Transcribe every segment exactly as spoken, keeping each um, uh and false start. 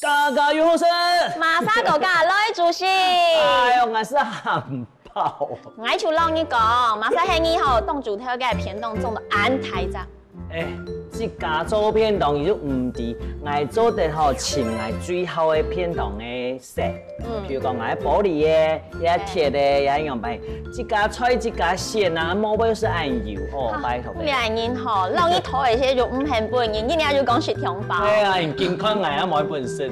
家家有好食。Masa哥哥來煮食。哎喲，𠊎食漢堡。𠊎就摎你講，Masa係你吼，當晝頭个便當裝到恁大隻。哎，自家做便當佢就毋知，𠊎做得吼，尋𠊎最好个便當个色。 嗯。比如講，𠊎玻璃个，也鐵个，也樣般，自家裁自家選啊，莫會係恁油哦，拜託。你恁樣吼，摎你討一些就毋肯分人，人家就講食香包。對啊，你緊看𠊎也無本事。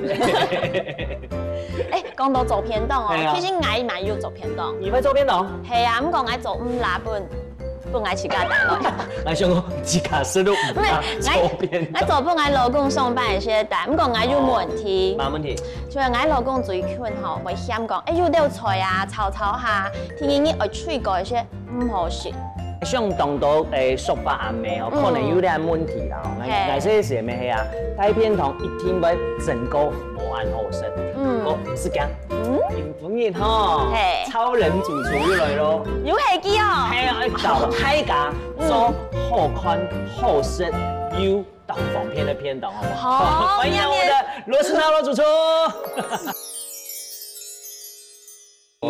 哎，講到做便當哦，係啊。其實𠊎蠻有做便當。你會做便當？係啊，毋過𠊎做毋罅本。 分𠊎自家帶來。𠊎想講，自家食都毋罅，做便當。𠊎做分𠊎老公上班个時帶，毋過𠊎有問題。哦，麼問題？就係𠊎老公最近吼，會嫌講，哎，有兜菜啊，炒炒下，天天你愛炊過一些，毋好食。像當多，誒，叔伯阿姆哦，嗯。可能有這問題啦，哦。𠊎，嘿。𠊎這時乜係啊，帶便當一定會整個無恁好食。嗯。毋過毋使驚，嗯。 今晡日吼，嘿。超人主廚又來咯。又係佢哦。係啊，愛教大家做好看、好食又當方便个便當，好不好？好，歡迎我們的羅斯娜羅主廚。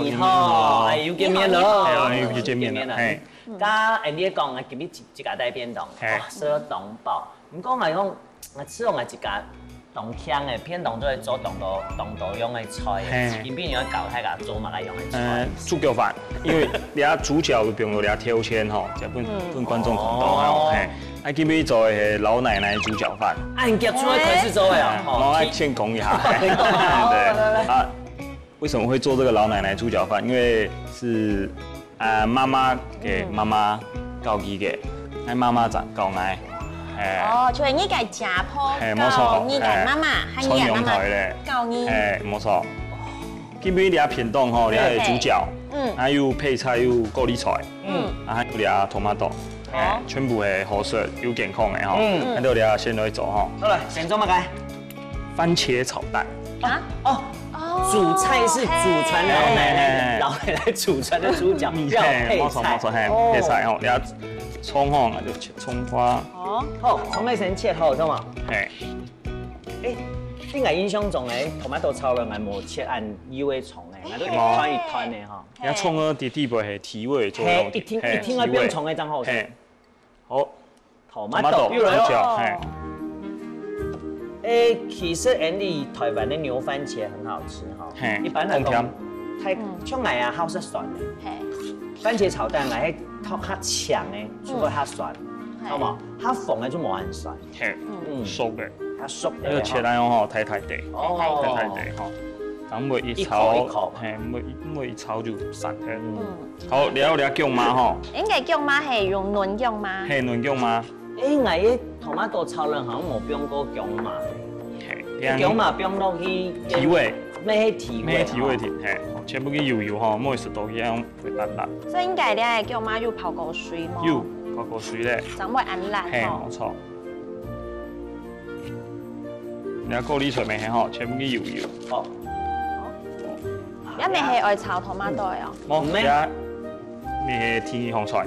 你好，哎，又見面了。你好，你好。哎，又見面了，嘿。剛剛Andy講，今日自家帶便當，嘿。哇，食到當飽。毋過𠊎講， 𠊎試過𠊎自家當慶个，便當做做當多當多樣个菜，嘿。今晡日愛教大家做麼个樣个菜。呃，豬腳飯，因為這豬腳有放到這挑籤吼，這分，嗯。分觀眾看到吼，哦。嘿。啊，今晡日做个係老奶奶豬腳飯。啊，你今日做个開始做个啊，哎，吼，我愛先講一下。對，啊， 為什麼會做這個老奶奶豬腳飯？因為是，呃，媽媽給媽媽教佢个，嗯。𠊎媽媽正教𠊎，哎。哦，就係你个家婆，嘿，無錯，教你个媽媽，哎。還有你个媽媽傳承下來个。教你。哎，無錯。今晡日這便當吼，這係豬腳，嘿。嗯。還有配菜，有高麗菜，嗯。啊，還有這tomato，哎，好。全部係好食又健康个吼。嗯。還有這先來做吼。好了，先做麼个？ 番茄炒蛋。啊？哦，哦，主菜是祖傳老奶奶，嘿。老奶奶祖傳的豬腳，要配菜。嘿，無錯，無錯，嘿，哦。配菜吼，你愛蔥吼，那就切蔥花。哦。好，蔥个先切好，對嗎？嘿。誒，你𠊎印象中誒，tomato炒卵𠊎無切恁幼个蔥誒，𠊎都一段一段个吼。你看蔥个底底背係提味作用的，嘿，一定，嘿，一定愛放蔥个正好食。提味。嘿。好。 tomato，tomato，比如說，豬腳，嘿。誒，其實Andy，臺灣个牛番茄很好吃哈。嘿，一般來講，當甜。太，嗯。像𠊎啊，好食酸个。嘿。番茄炒蛋啊，該較，較強个，就會較酸，嗯。好無？較紅个就無恁酸。嘿，嗯。熟个。較熟个，該个切來吼，大大塊。哦。大大塊吼。然後一炒，一口一口。嘿，毋會，毋會一炒就散忒。嗯。 好，了了，薑嫲吼。應該薑嫲係用嫩薑嫲。嘿，嫩薑嫲。誒，𠊎个tomato炒卵好像無放過薑嫲。嘿，薑嫲放落去，提味。乜係提味，乜係提味定，嘿，全部去油油吼，莫食到佢樣會爛爛。所以應該這个薑嫲有泡過水無？有，泡過水咧。正會恁爛吼。嘿，無錯。 你看高麗菜乜係吼，全部去油油。好。這乜係愛炒tomato个哦。無，毋係。這乜係第二項菜。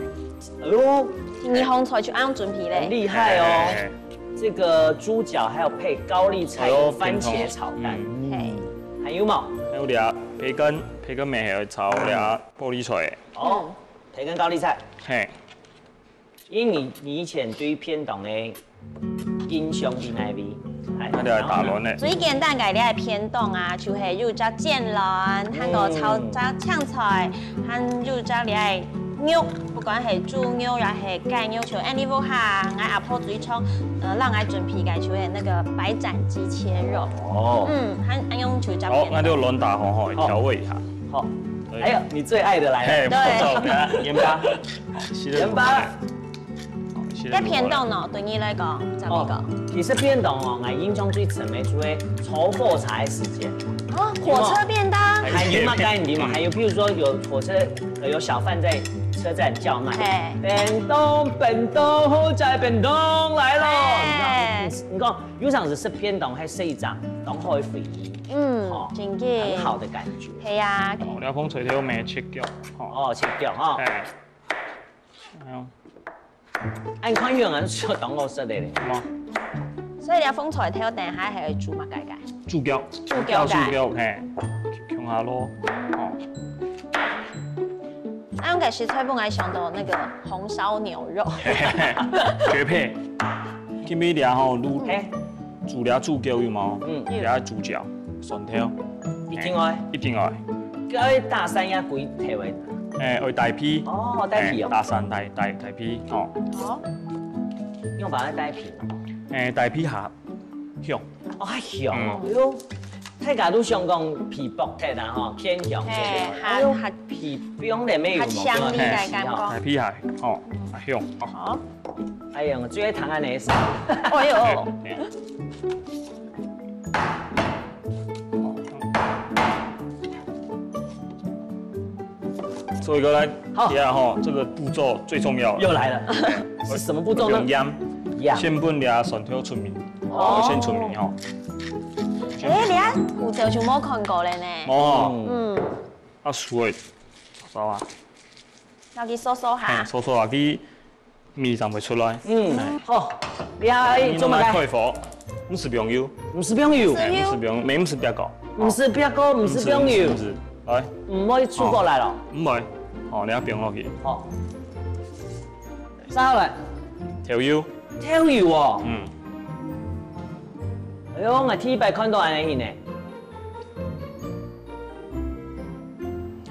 哎喲，第二項菜就恁樣準備咧。很厲害哦。嘿，嘿，嘿。這個豬腳還有配高麗菜跟番茄炒蛋。哎喲，健康。嗯。嘿。還有無？還有這培根，培根乜係愛炒這高麗菜个。哦，嗯。培根高麗菜。嘿。 因為你，你以前對便當个印象在哪位？哎，那就來打亂咧。最簡單个這个便當啊，就係有隻煎卵，還有炒隻青菜，還有隻這个肉，不管係豬肉也係雞肉，就恁樣下，𠊎阿婆最常，呃，讓𠊎準備个就係那個白斬雞切肉。哦。嗯，還，還用就隻便當。好，那就亂打吼，吼，好。調味一下。好。對。還有你最愛的來了。嘿，對。不錯，鹽巴。 鹽巴。這便當哦，對你來講，怎麼講？哦，其實便當哦，𠊎印象最深个就係坐火車个時間。哦，火車便當。還有麼个你知嗎？嗯。還有，譬如說有火車，呃，有小販在車站叫賣，嘿。便當，便當，好食个便當來咯！嘿。你講，你講，有常時食便當，還食一張，當好个回憶。嗯，吼，真个。很好的感覺。係啊。哦，這風吹到咩七腳，吼。哦，七腳吼。哎。哎喲。哎，你看有人就當好食个咧。有無？所以這風吹到等下還會煮麼个个？豬腳。豬腳个。豬腳，嘿，共下咯，哦。 啊，用个食材本來想到那個紅燒牛肉。絕配。今晡日這吼，滷，嘿。煮這豬腳有無？嗯。這豬腳，蒜頭。一定愛。一定愛。該愛打散也歸條个。哎，愛帶皮。哦，帶皮哦。哎，打散帶，帶，帶皮，吼。好。用把它帶皮。哎，帶皮下，香。哦，還香哦。嗯。哎喲。 大家都想講皮薄忒啊吼，偏香，嘿，哎喲，還，還，皮放了沒有？還香味个感覺。哎，皮還，吼，還香，吼。好。哎呀，最愛談恁樣个事。哎喲。所以講來，好。這下吼，這個步驟最重要了。又來了，是什麼步驟呢？用鹽，鹽。先分這蒜頭出味。 哦，先出味吼。哎，你看，古早就無看過了呢。哦，嗯。啊，水，糟啊。要去搜搜哈。嘿，搜搜啊，佢味正會出來。嗯，好，你愛做麼个？開火，毋使放油。毋使放油。哎，毋使放，毋使煏過。毋使煏過，毋使放油。毋使，毋使，來。毋會出過來咯。哦，毋會。哦，你愛放落去。好。 續下來。豆油。豆油哦。嗯。哎喲，𠊎第一擺看到恁樣呢。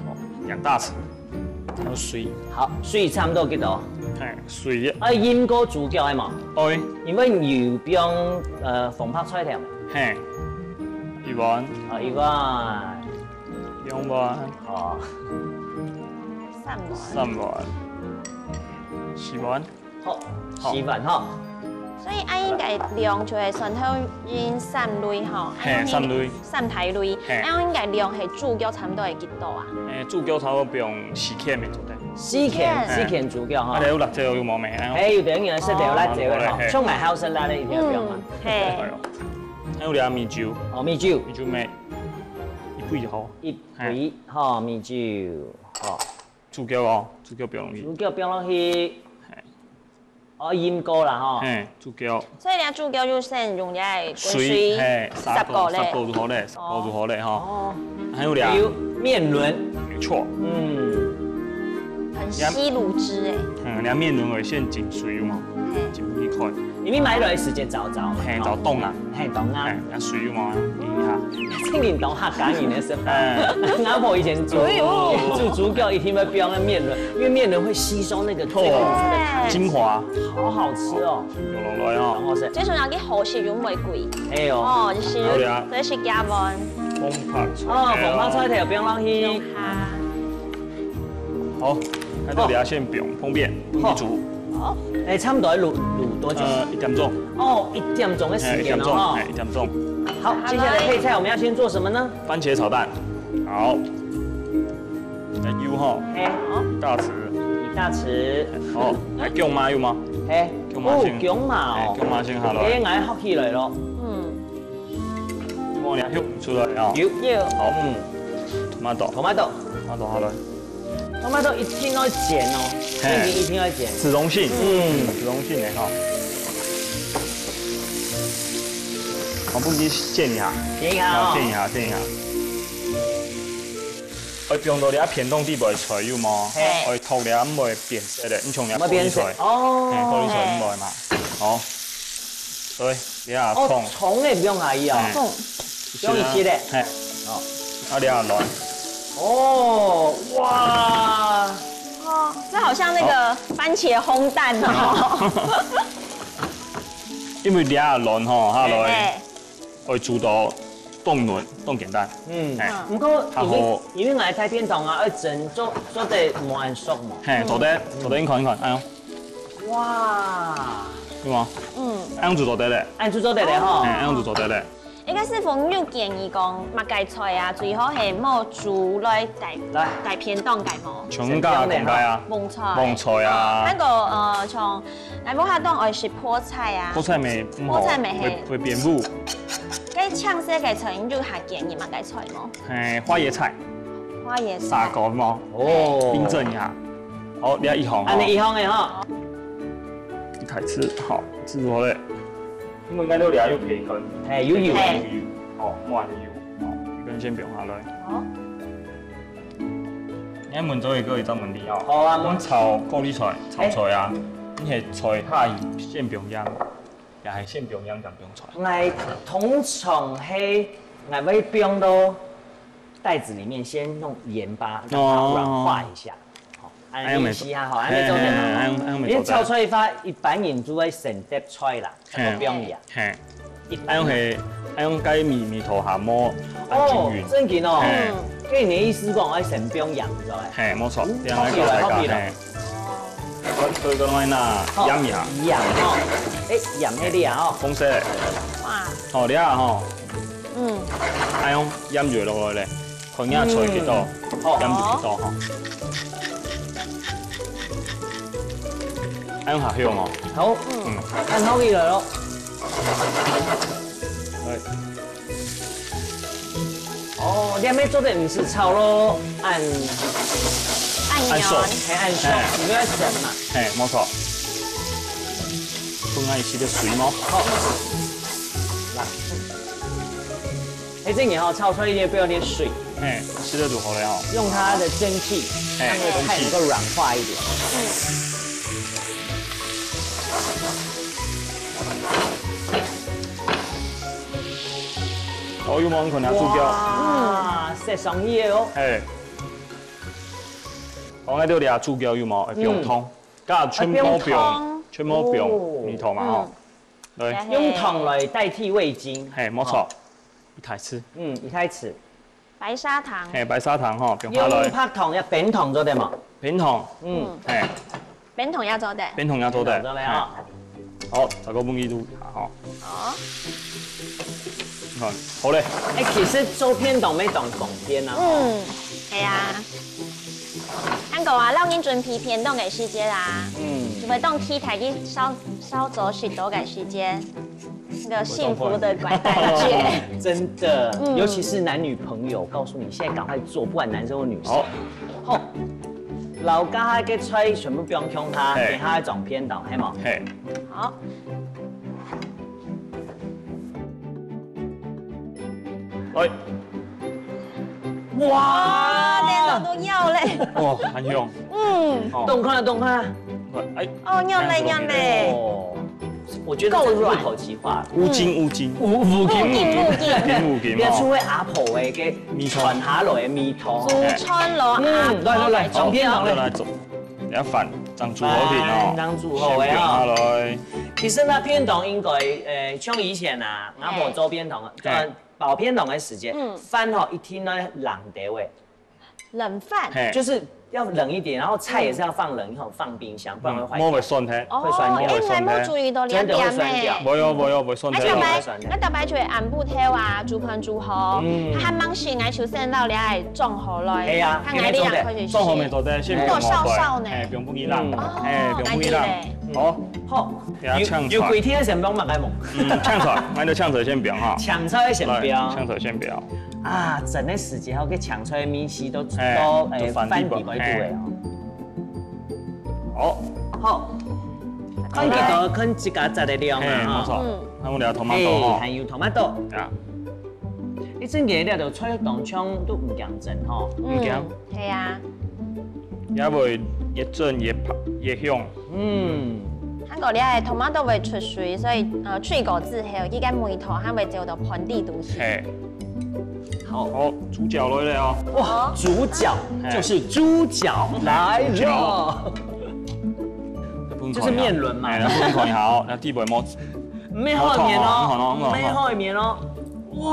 哦，兩大匙，還有水。好，水差不多幾多？嘿，水。啊，浸過豬腳个嘛。對。因為有放，呃，紅白菜頭嘛。嘿，一碗。啊，一碗。 兩碗。哦。三碗。三碗。四碗。好，好。四碗吼。所以恁樣个量就係蒜頭仁三類吼，嘿，恁樣三類。三大類，嘿。恁樣个量係豬腳差不多係幾多啊？誒，豬腳差不多放四克就做得。四克，四克。四克豬腳吼。啊，你有辣椒有無咩？嘿，有的人愛食辣椒个吼，哦，像𠊎好食辣个一定愛放啊。嗯，嘿。哎喲，還有這米酒。哦，米酒。米酒咩？一杯就好。一 嘿。杯，吼，米酒，吼。豬腳哦，豬腳放落去。豬腳放落去。嘿。哦，浸過啦，吼。嘿，豬腳。所以呢，豬腳就先用這滾水，水，嘿，煠過，煠過咧。煠過就好咧，煠過就好咧，吼。哦。還有這。還有麵輪。沒錯。嗯。很吸滷汁欸。嗯，這麵輪會先浸水嘛，嘿。浸一塊。因為買落來時間早早嘛，嘿，吼。早凍啊。 嘿，當然。哎，啊水有無啊？淋一下。正經當客家人个食法。哎。阿婆以前煮，哎喲。煮豬腳一定會放个麵輪，因為麵輪會吸收那個最後的那個湯汁。精華。好好吃哦。有落來哦。當好食。最主要个好食用玫瑰。哎喲。哦，就是，好呀。這是加分。紅白菜頭。哦，紅白菜頭放落去。用下。好，那就這下先放，方便，放去煮。好。 好。哎，差不多要滷，滷多久？呃，一點鐘。哦，一點鐘的時間了哈。哎，一點鐘，哎，一點鐘。好，接下來配菜我們要先做什麼呢？番茄炒蛋。好。來油哈。哎，好。一大匙。一大匙。好，來薑嫲有無？哎，薑嫲先。哦，薑嫲哦。哎，薑嫲先下來。哎，𠊎學起來了。嗯。你看你看，香出來啊。有。有。好。嗯。Tomato。Tomato。Tomato下來。 Tomato一定要剪哦，嘿。一定，一定要剪。脂溶性，嗯。脂溶性的哈。好，分佢煎一下。煎一下哦。啊，煎一下，煎一下。愛放到這片當底背菜有無？嘿。愛托這毋會變色的，你像這高麗菜。毋會變色，哦。嘿，高麗菜毋會嘛。好。所以，這下蔥。哦，蔥也放下去啊。嘿。蔥。 用一息咧。嘿。哦。啊，這下卵。哦，哇。哦，這好像那個番茄烘蛋哦。因為這下卵吼，下來，哎。會煮到當嫩、當簡單。嗯。哎。毋過，因為，較好。因為𠊎帶便當啊，愛蒸，做，做得無恁熟嘛。嘿，做得，做得，你看，你看，哎喲。哇。有無？嗯。恁樣就做得咧。恁樣就做得咧吼。嘿，恁樣就做得咧。一个師傅有建議講，麼个菜啊，最好係無煮來帶，來。帶便當个無？像𠊎講个啊，蕹菜。蕹菜啊。該个呃，像𠊎屋下當愛食泡菜啊。泡菜無，毋好，泡菜無係。會，會變烏。該青色个菜，你有較建議麼个菜無？係，花椰菜。花椰菜。砂鍋無？哦。冰鎮一下。好，你愛一項哦。恁呢一項个吼。一開始，好，製作咧。因為𠊎兜這有培根。係，有油。係。有油，哦，滿油，哦，培根先放下來。好。你愛問做一个，一隻問題哦。好啊，問。炒高麗菜，炒菜啊，你係菜下去先放鹽，也係先放鹽再放菜？𠊎通常係，𠊎會放到袋子裡面，先用鹽巴讓它軟化一下。哦。好，恁呢試下吼，恁呢做得嗎？係，係，係，恁呢，恁呢做得。因為炒菜个話，一般人就會先剁菜啦， 係。才放鹽。係。一般人。恁樣係，恁樣該味，味道較無恁均勻。哦，正經哦。係。嗯。該你个意思講，愛先放鹽，著無？係，無錯，嗯，這樣來搞大家，好奇怪，好奇怪。係。所以講愛拿好，鹽一下。鹽吼。欸，鹽該粒啊吼。紅色个。哇。好，這下吼。嗯。恁樣鹽就落來咧。 看你个菜幾多，嗯。好。鹽就幾多吼。恁樣較香哦。好。嗯。恁好起來咯。來。哦，這下做得毋使炒咯，恁，恁熟。恁軟。係，恁熟，係。你愛熟嘛。係，無錯。分佢吸點水無？好。來。 係，這个吼，炒出來一定要放點水。係，食得就好了吼。用它的蒸汽，係，讓那個菜能夠軟化一點。蒸汽。嗯。哦，有無？你看下豬腳。哇，色上去了哦。係。哦，𠊎兜這豬腳有無？會放湯。嗯。該全部放，哎，放湯。全部放哦。米湯嘛吼。嗯。 來。用糖來代替味精。係，無錯。好。一開始。嗯，一開始。白砂糖。係，白砂糖吼，放下來。用白糖也冰糖做得嘛？冰糖。嗯。係。冰糖也做得。冰糖也做得。冰糖做得啊。係。好，再過分佢滷一下吼。好。你看，好咧。哎，其實做便當乜當方便啊。嗯，係啊。 還過啊，摎人準備便當个時節啊，嗯。就會當期待佢稍，稍早食到个時節，那個幸福的感，感覺。真的，嗯。尤其是男女朋友，告訴你，現在趕快做，不管男生或女生。好。好，摎該下个菜全部放共下，係。等下來裝便當，係無？係。好。 哎。哇！哇，連肉都要咧。哦，很香。嗯。哦。動看啊，動看啊。哎。哦，要咧，要咧。哦，我覺得這入口即化。夠軟。烏金，烏金。烏，烏金，烏金，烏金。烏金，烏金，哦。別出位阿婆个，个米湯。傳下來个米湯。祖傳落阿婆个。嗯，來，來，來，裝便當咧。來，來，來，做。 你看飯正煮好去哦，飯正煮好个哦。先放下來。其實呢，便當應該，呃，像以前啊，阿婆做便當，嘿。呃，包便當个時間，嗯。飯吼一定要冷掉个。冷飯？嘿。就是要冷一點，然後菜也是要放冷，然後放冰箱，不然會壞掉。嗯，無會酸忒。哦，會酸掉。哎，𠊎無注意到這點呢。真的會酸掉。無喲，無倈，無會酸忒。𠊎頭擺，𠊎頭擺就會暗晡頭啊，煮飯煮好，嗯。還吂醒，𠊎就先摎這裝好來，係啊，𠊎兩開始洗。裝好未做得，先放好來。多少少呢？哎，放分佢冷。嗯。哎，放分佢冷。哦，恁樣咧。好。好。 有，有規定个先放麼个無？嗯，青菜，𠊎兜青菜先放哈。青菜先放。來，青菜先放。啊，蒸个時節吼，該青菜味緒都，哎，都，哎，都翻底背，翻底背肚个哦。哎。好。好。看幾多，看自家摘个量嘛，哎，哈。無錯。嗯。還有這tomato哈。哎，還有tomato。呀。一陣仔這兜菜當像都毋驚蒸吼。毋驚。嗯，係啊。也會越蒸越香，越香。 嗯。還過這个tomato會出水，所以，呃，炊過之後，佢个味道還會走到飯底肚去。嘿。好。好，豬腳來了哦。哇，豬腳，嘿。就是豬腳來了。豬腳。就是麵輪嘛。哎，分你看一下哦，該底背無。毋係海綿哦，毋係海綿哦。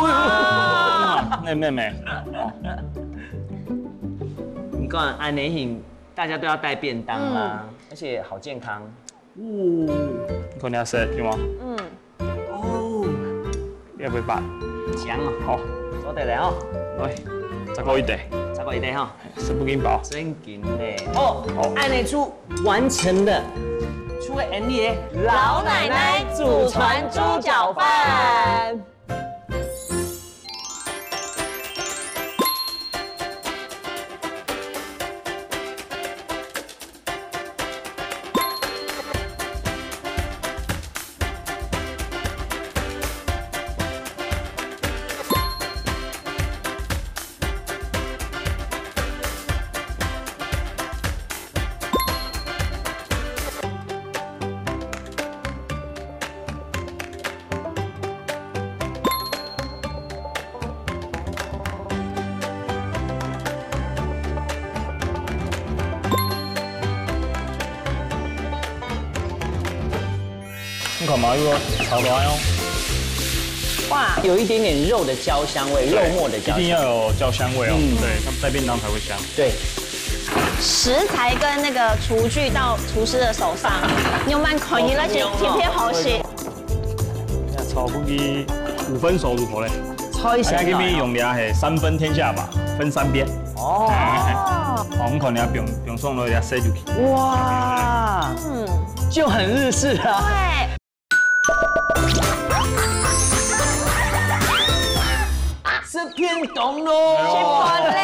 哇！妹妹妹。哦。你看，恁樣形 大家都要帶便當啦，嗯。而且好健康。哦，你看這色，有無？嗯。哦。也袂白。講哦，好，做得了哦。來，再過一塊，再過一塊哈，食不緊飽。真緊嘞。好，好，恁樣就完成了，出个恁樣个老奶奶祖傳豬腳飯。 你看嘛，有炒到哦。哇，有一點點肉的焦香味，肉末的焦香。一定要有焦香味哦。嗯，對，它帶便當才會香。對，食材跟那個廚具到廚師的手上，你有沒有看起來就特別好食？炒分佢五分熟就好咧。炒一下。大概這邊用的係三分天下吧，分三邊。哦，哦，你看你要放放上落去，要塞入去。哇，嗯，就很日式啊。對。 食便當咯。食飯咧。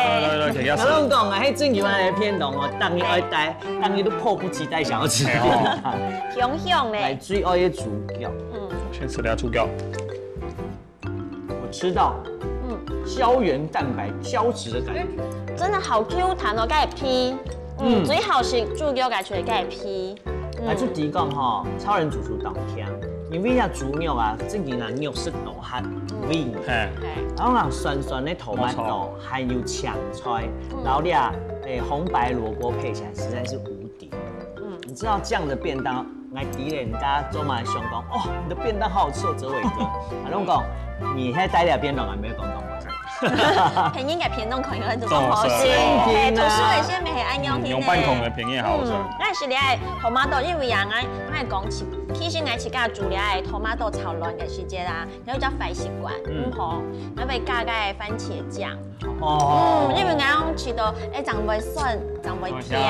來來來，大家食。我攏講啊，迄正經个便當哦，逐日愛帶，逐日都迫不及待想要吃便當。香香咧。來，最愛个豬腳。嗯，先食了豬腳。我吃到，嗯，膠原蛋白膠質的感覺。真的好Q彈哦，該皮，嗯，嗯，最好食豬腳个就係該皮。 啊，就提供吼，超人主廚當強，因為啊，豬肉啊，正經啊，肉食動物，嗯，味，嘿，然後啊，酸酸的tomato，無錯，還有青菜，嗯，然後你啊，誒，紅白蘿蔔配起來實在是無敵。嗯，你知道這樣的便當，來敵人大家都蠻想講，哦，你的便當好好吃哦，哲偉哥。啊，攏講，你現在帶的便當還沒有講講完。 別人个便當看起來都當好食，嘿，讀書个時節乜係恁樣个呢。用半空个便當好食。嗯，但是你愛tomato，因為啊，𠊎𠊎講起，其實𠊎自家煮了tomato炒卵个時節啊，然後就壞習慣，嗯，毋好，然後會加个番茄醬。哦，嗯，因為𠊎講試到，誒，正會酸，正會甜，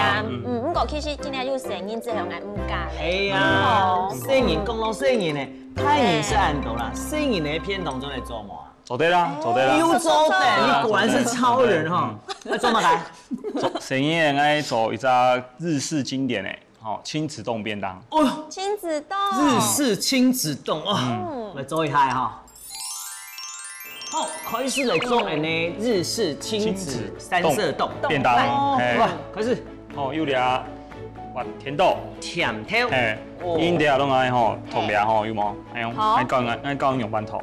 嗯，毋過其實今日有細人之後，𠊎毋加咧。係啊，細人講到細人呢，大人食恁多啦，細人个便當做得做無啊？ 做得啦，做得啦。又做得，你果然是超人哈。嗯，嗯。那做麼个？做，細人愛做一隻日式經典个，吼，親子凍便當。哦，親子凍。日式親子凍哦，嗯，來做一下哈。好，開始來做恁呢日式親子三色凍便當，哦，嘿，哇，開始。 哦，有這甜豆，甜豆，嘿，哦，因為這攏愛吼，剁這吼，有無？哎喲，好，愛教，愛教用半剁，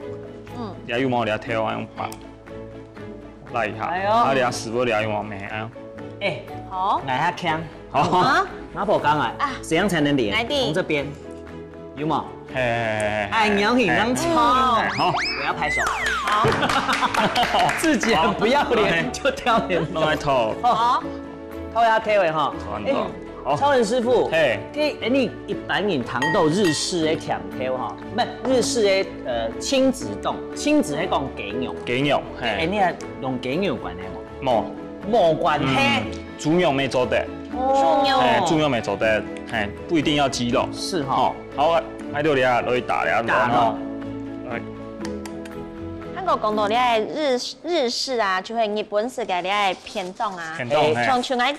嗯，這有無？這豆愛用半，來一下，哎喲，啊，這屎朏這有無？沒，哎喲，哎，好，來下鉗，好，啊，拿破剛來，啊，怎樣才能連？來的，從這邊，有無？嘿，嘿，嘿，嘿，哎，你要很剛敲，嘿，好，我要拍手，好，自己很不要臉，好，就挑甜豆，弄來剁，好。 偷下偷的哈。哎，好，超人師傅，嘿，這，哎，你一般人聽到日式个甜豆哈，毋係日式个呃親子凍，親子係講雞肉，雞肉，嘿，哎，你還用雞肉關係無？無，無關係，嗯，豬肉乜做得，哦，豬肉，嘿，豬肉乜做得，嘿，不一定要雞肉，是哈，哦，好啊，那就這下落去打這下打咯，來，還過講到這日日式啊，就係日本式个這便當啊，便當，嘿，像像𠊎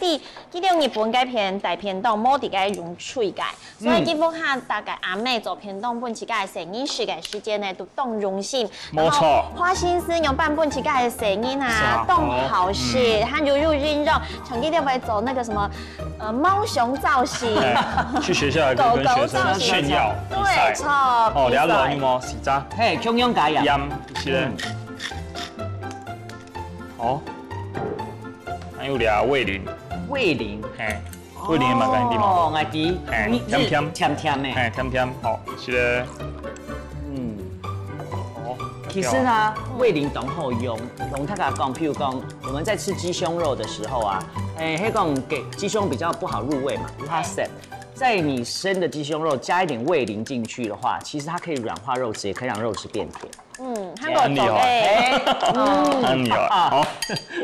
知 佢兜日本該片大便當無得个用炊个，所以基本上大家阿姆做便當分自家个細人食个時間呢，都當用心，無錯，然後花心思用飯分自家个細人啊，當好食，還有有印象，像佢兜會做那個什麼，呃，貓熊造型，去學校還可以跟學生炫耀比賽，對，錯，哦，你要卵有無？洗渣，嘿，共樣加鹽，鹽，是嘞，好。 還有這味醂，味醂，嘿，味醂嘛，該地方，哦，𠊎知，嘿，甜甜，甜甜个，嘿，甜甜，好，是嘞，嗯，哦，其實啊，味醂當好用，同大家講，譬如講，我們在吃雞胸肉的時候啊，哎，係講雞雞胸比較不好入味嘛，因為它澀，在你生的雞胸肉加一點味醂進去的話，其實它可以軟化肉質，也可以讓肉質變甜。嗯，還有做个，很厲害嗯，很厲害。好，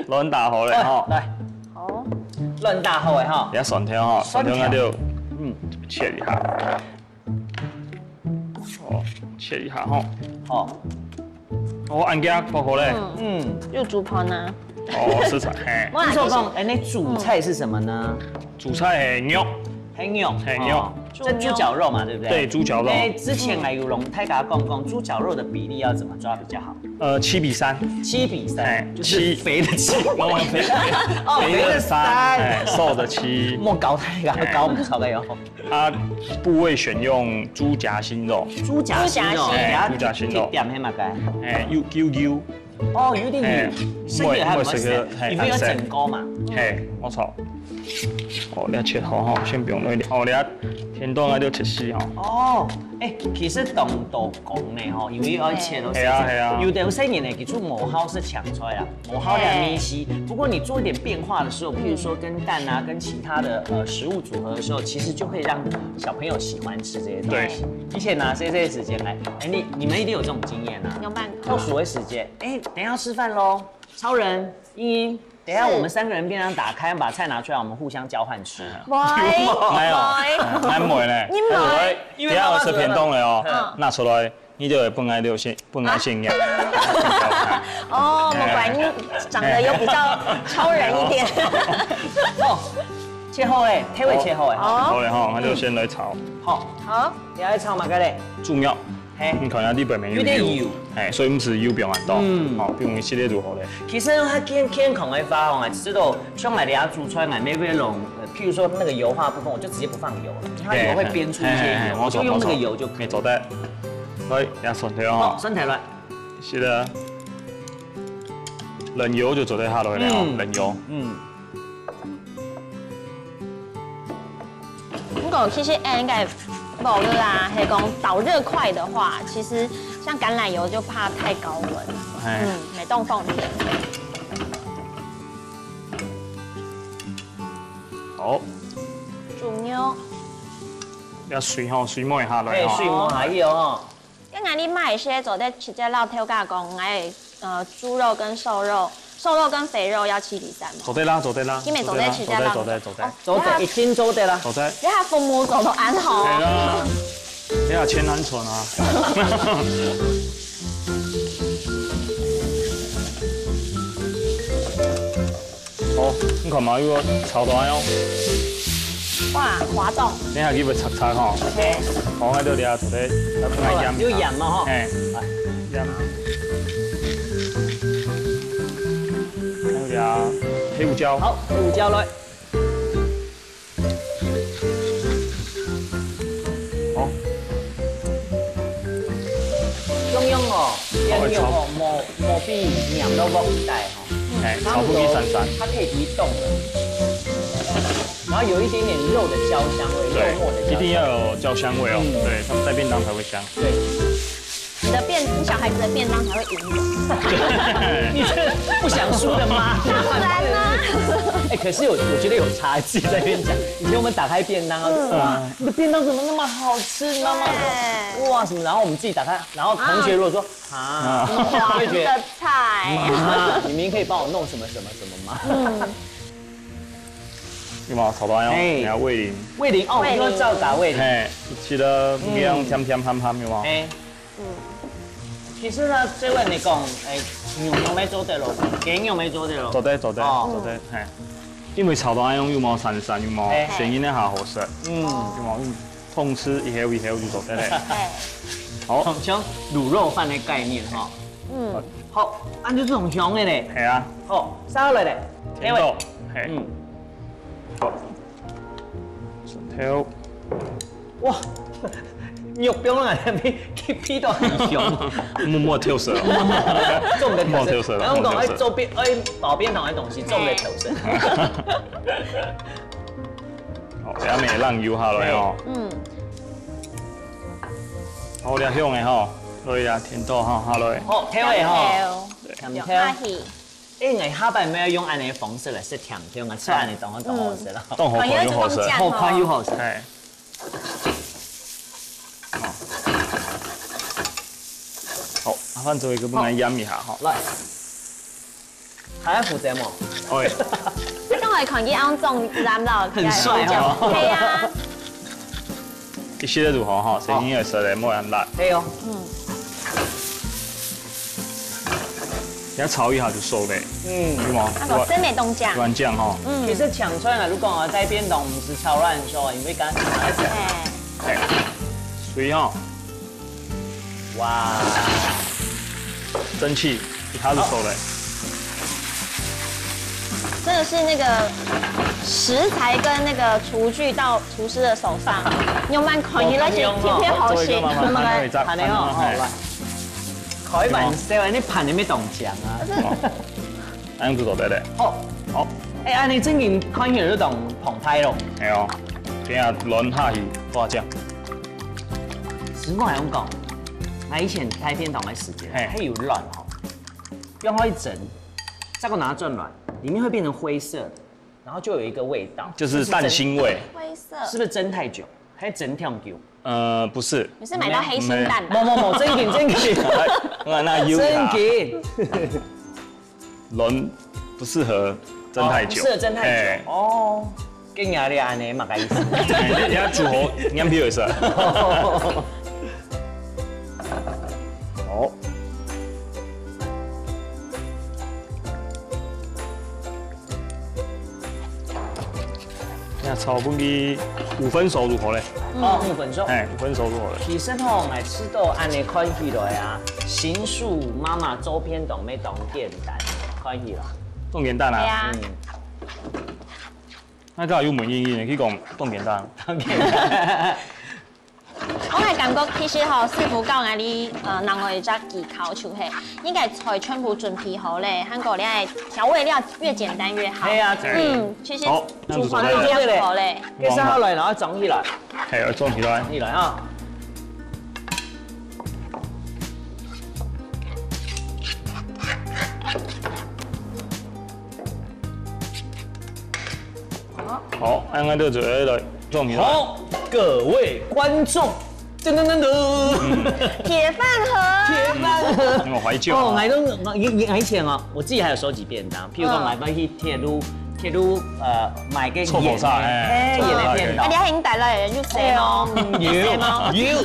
卵打好了哈，來，好，卵打好个哈。你要蒜頭哈，蒜頭那就嗯切一下，哦，切一下哈，好，哦，恁个薄荷嘞，嗯，有煮飯啊，哦，食材嘿，不是說講，哎，那主菜是什麼呢？主菜嘿肉，黑牛，黑牛哦，這豬絞肉嘛，對不對？對，豬絞肉，哎，之前還有人大家講講豬絞肉的比例要怎麼抓比較好？呃，七比三，七比三，哎就是肥的七，哦，肥哦，肥的三，哎，瘦的七，莫搞太搞，搞我們超个喲。啊，部位選用豬夾心肉，豬夾心肉，豬夾心然後豬夾心肉點黑嘛該，哎，有有有，哦，有點哎有，身體還有沒有沒有沒有你有沒有整過嘛？嘿，我操，哦，你要切好哈，先不用那一點，哦，你要甜豆那就切細哈，哦，哎，其實當多講呢吼，因為要切到係啊係啊有的有些人呢，其實無好食青菜啊，無好食米絲。不過你做一點變化的時候，譬如說跟蛋啊，跟其他的呃食物組合的時候，其實就會讓小朋友喜歡吃這些東西。對以前拿這些時間來，哎，你你們一定有這種經驗啊。有辦法倒數的時間，哎，等一下要吃飯嘍，超人、英英，等一下我們三個人便當打開，把菜拿出來，我們互相交換吃。喂，沒有喂，還沒呢，你沒因為要吃便當了哦嗯，拿出來，你就會分愛六先，分愛先呀，哦，莫怪你長得有比較超人一點。哦，切好哎，切好切好哎。哦好了哈，那就先來炒好，好，你愛炒麼个嘞？豬肉，嘿，你看下裡背面有有點油油，哎，所以毋使油放恁多，嗯哦，比如你系列如何嘞？其實它健健康的話哦，知道像來這下煮菜，買那邊那種，呃譬如說那個油花部分，我就直接不放油了，因為它油會煸出一些油，嘿嘿嘿我就用那個油就可以。沒錯的，來，也蒜頭好，哦，蒜頭來，是的，冷油就做得下來了哦，嗯冷油，嗯，不過其實應該無啦，係講導熱快的話，其實像橄欖油就怕太高溫，哎，嗯，袂當放甜。好，豬肉，要水吼，水摸一下來哎，吼，水摸下去哦，剛剛你買些做得直接摎頭家講，哎，呃，豬肉跟瘦肉，瘦肉跟肥肉要七比三嘛。做得啦，做得啦，你們做得直接摎做得，做得，做得一定做得啦。做得，你看父母做到恁好對，啦，你要千安船啊。好，你看嘛，如果炒到恁樣，哇，滑動。你還以為炒炒吼，嘿，好，那就這樣做得，來，來鹽一下有鹽嘛吼，哎，鹽，還有這黑胡椒，好，胡椒來。好，用用哦，用用哦，莫莫比鹽到鑊底吼，哎，炒不起酸酸，它可以移动了。然後有一點點肉的焦香味，肉末的焦香味。一定要有焦香味哦，嗯對，它在便當才會香。對，你的便，你小孩子的便當才會贏的。你是不想輸的嗎？當然啦，哎，可是有，我覺得有差，自己在那邊講。以前我們打開便當啊，哇，你的便當怎麼那麼好吃？媽媽說哇什麼，然後我們自己打開，然後同學如果說啊，黃就會覺得的菜。媽，你明明可以幫我弄什麼什麼什麼嘛。有沒有炒到要哎你要味淋？味淋哦，味淋因為照打味淋。嘿，一起的，不要甜甜鹹鹹，有沒有？哎，其實呢，這位你講，哎，牛肉沒做得咯，雞肉沒做得咯。做得做得哦做得，嘿，因為炒到恁樣有無酸酸有無嘿，聲音那下好食，嗯，有無？嗯，通吃一口一口就做得嘞。哎，好，像滷肉飯的概念哈。嗯，好，啊就這種香的嘞。係啊，好，下來嘞，甜豆，嘿，嗯，好，蒜頭，哇，肉冰啊，那邊去皮都很香。默默跳色，重的默跳色了，然後講哎，默跳色。周邊哎，保邊糖的東西，重的調色。好，等下面讓油下來哦。嗯，好，這香的吼，落去啊，甜豆吼，下落去。好，調味哈，好，甜有下調。去，哎，你下擺沒有用恁樣的方式來食甜甜啊，吃恁樣當當好食了。當好看又好食。哦，有一種醬好看又好食。哎。好，好，換做一個不能壓一下哈。來，還要負責嗎？喂，你剛才看佢用中藍了，很帥哦。對啊，一息仔就好哈，所以你也是來莫很辣。可以哦。嗯，你要炒一下就熟了，嗯，是嗎？那个真美冻酱，軟醬哈，嗯，其實搶出來，如果我在便當，我們是超亂說，因為剛剛哎，哎，水哈。 哇，蒸汽一下就熟了。真的是那個食材跟那個廚具到廚師的手上，用慢看起來是特別好食。做一個媽媽，那麼來，看那個哦，好，來，開玩笑，你盤裡面懂講啊。恁樣就做得了。好，好，哎，恁樣正經看起來就當澎湃咯。哎喲，等下卵下去掛醬。 師傅還用講，𠊎以前開便當个時間，嘿，還有卵吼，用好一蒸，再給我拿轉來，裡面會變成灰色的，然後就有一個味道，就是蛋腥味。灰色，是不是蒸太久？還蒸忒久？呃，不是，你是買到黑心蛋吧？某某某，正經正經，那那有啦，正經。 卵不適合蒸太久，哦，不適合蒸太久。哎，哦，跟你的恁樣麼个意思？哎，你要煮好，你要皮有色。好，那炒分佢五分熟就好了。哦，五分熟。哎，五分熟就好了。其實吼，𠊎試著恁樣看起來啊，新手媽媽做便當乜當簡單，看起來。當簡單啊。對啊。嗯。該个有問英英的，佢講當簡單。當簡單。𠊎个感覺其實吼，師傅教𠊎哩，呃，另外一隻技巧就係，你个菜全部準備好咧，還過你个調味料越簡單越好。係啊，嗯，其實好，這樣子煮飯就做得了。這樣就好咧。 這下好來，然後裝起來。係，愛裝起來。裝起來啊！好，恁樣就做得來裝起來。好，各位觀眾，噔噔噔噔，鐵飯盒。鐵飯盒。有沒有懷舊啊？哦，𠊎都，𠊎，𠊎，𠊎以前哦，我自己還有收集便當，譬如說嗯。買東西，鐵路，鐵路，呃，買个臭口菜，鹽，哎。哎，鹽个便當。哎，你還帶來，就食哦。哎喲，有，有。